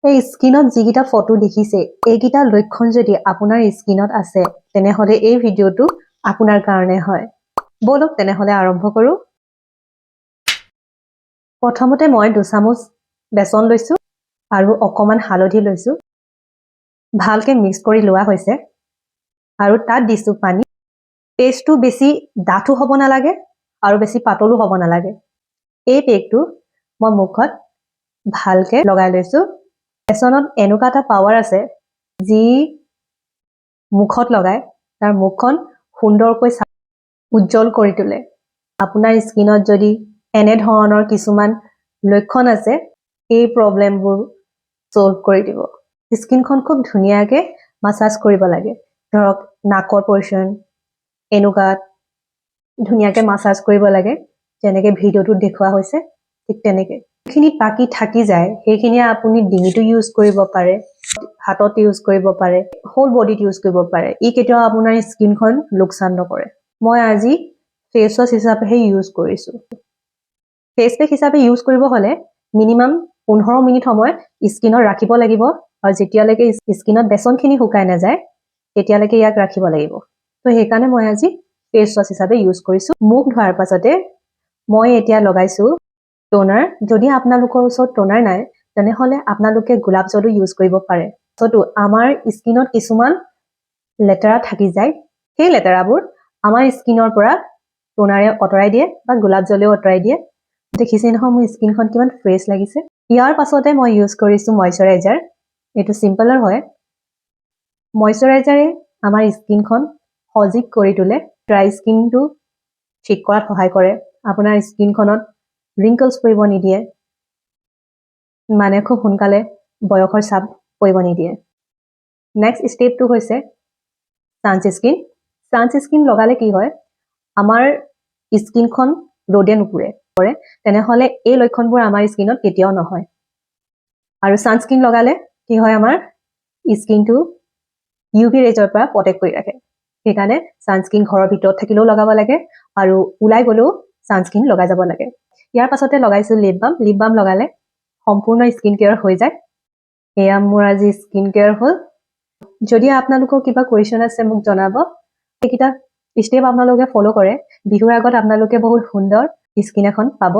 এই স্ক্ৰীণত যিকেইটা ফটো দেখিছে, এইকেইটা লক্ষণ যদি আপোনাৰ স্কিনত আছে, তেনেহ'লে এই ভিডিঅ'টো আপোনাৰ কাৰণে হয়। ব'লক তেনেহ'লে আৰম্ভ কৰোঁ। প্ৰথমতে মই 2 চামুচ বেচন লৈছোঁ আৰু অকণমান হালধি লৈছোঁ। ভালকে মিক্স কৰি লোৱা হৈছে আৰু তাত দিছোঁ পানী। পেষ্টটো বেছি ডাঠো হ'ব নালাগে আৰু বেছি পাতলো হ'ব নালাগে। এই পেকটো মই মুখত ভালকে লগাই লৈছোঁ। বেচনত এনেকুৱা এটা পাৱাৰ আছে, যি মুখত লগাই তাৰ মুখখন সুন্দৰকৈ উজ্জ্বল কৰি তোলে। আপোনাৰ স্কিনত যদি এনেধৰণৰ কিছুমান লক্ষণ আছে, এই প্ৰব্লেমবোৰ ছল্ভ কৰি দিব। স্কিনখন খুব ধুনীয়াকে মাছাজ কৰিব লাগে। ধৰক নাকৰ পৰ্চন এনেকুৱাত ধুনীয়াকে মাছাজ কৰিব লাগে, যেনেকে ভিডিঅ'টোত দেখুওৱা হৈছে ঠিক তেনেকে। যিখিনি বাকী থাকি যায়, সেইখিনি আপুনি ডিঙিতো ইউজ কৰিব পাৰে, হাতত ইউজ কৰিব পাৰে, হোল বডিত ইউজ কৰিব পাৰে। ই কেতিয়াও আপোনাৰ স্কিনখন লোকচান নকৰে। মই আজি ফেচ ৱাছ হিচাপেহে ইউজ কৰিছোঁ। ফেচ পেক হিচাপে ইউজ কৰিব হ'লে মিনিমাম 15 মিনিট সময় স্কিনত ৰাখিব লাগিব আৰু যেতিয়ালৈকে স্কিনত বেচনখিনি শুকাই নাযায়, তেতিয়ালৈকে ইয়াক ৰাখিব লাগিব। ত' সেইকাৰণে মই আজি ফেচ ৱাছ হিচাপে ইউজ কৰিছোঁ। মুখ ধোৱাৰ পাছতে মই এতিয়া লগাইছোঁ ট'নাৰ। যদি আপোনালোকৰ ওচৰত ট'নাৰ নাই, তেনেহ'লে আপোনালোকে গোলাপ জলো ইউজ কৰিব পাৰে। পাছতো আমাৰ স্কিনত কিছুমান লেতেৰা থাকি যায়। সেই লেতেৰাবোৰ আমাৰ স্কিনৰ পৰা ট'নাৰে আঁতৰাই দিয়ে বা গোলাপ জলেও আঁতৰাই দিয়ে। দেখিছেই নহয়, মোৰ স্কিনখন কিমান ফ্ৰেছ লাগিছে। ইয়াৰ পাছতে মই ইউজ কৰিছোঁ মইশ্চাৰাইজাৰ। এইটো চিম্পলৰ হয়। মইশ্চাৰাইজাৰে আমাৰ স্কিনখন সজীৱ কৰি তোলে, ড্ৰাই স্কিনটো ঠিক কৰাত সহায় কৰে, আপোনাৰ স্কিনখনত ৰিংকলছ পৰিব নিদিয়ে, মানে খুব সোনকালে বয়সৰ চাপ পৰিব নিদিয়ে। নেক্সট ষ্টেপটো হৈছে ছানস্ক্ৰীন। ছানস্ক্ৰীন লগালে কি হয়, আমাৰ স্কিনখন ৰ'দে নুপুৰে কৰে, তেনেহ'লে এই লক্ষণবোৰ আমাৰ স্কিনত কেতিয়াও নহয়। আৰু ছানস্ক্ৰীন লগালে কি হয়, আমাৰ স্কিনটো ইউ ভি ৰেজৰ পৰা প্ৰটেক্ট কৰি ৰাখে। সেইকাৰণে ছানস্ক্ৰীন ঘৰৰ ভিতৰত থাকিলেও লগাব লাগে আৰু ওলাই গ'লেও ছানস্ক্ৰীন লগাই যাব লাগে। ইয়াৰ পাছতে লগাইছোঁ লিপ বাম। লিপ বাম লগালে সম্পূৰ্ণ স্কিন কেয়াৰ হৈ যায়। এয়া মোৰ আজি স্কিন কেয়াৰ হ'ল। যদি আপোনালোকৰ কিবা কুৱেশ্যন আছে, মোক জনাব। এইকেইটা ষ্টেপ আপোনালোকে ফ'ল' কৰে, বিহুৰ আগত আপোনালোকে বহুত সুন্দৰ স্কিন এখন পাব।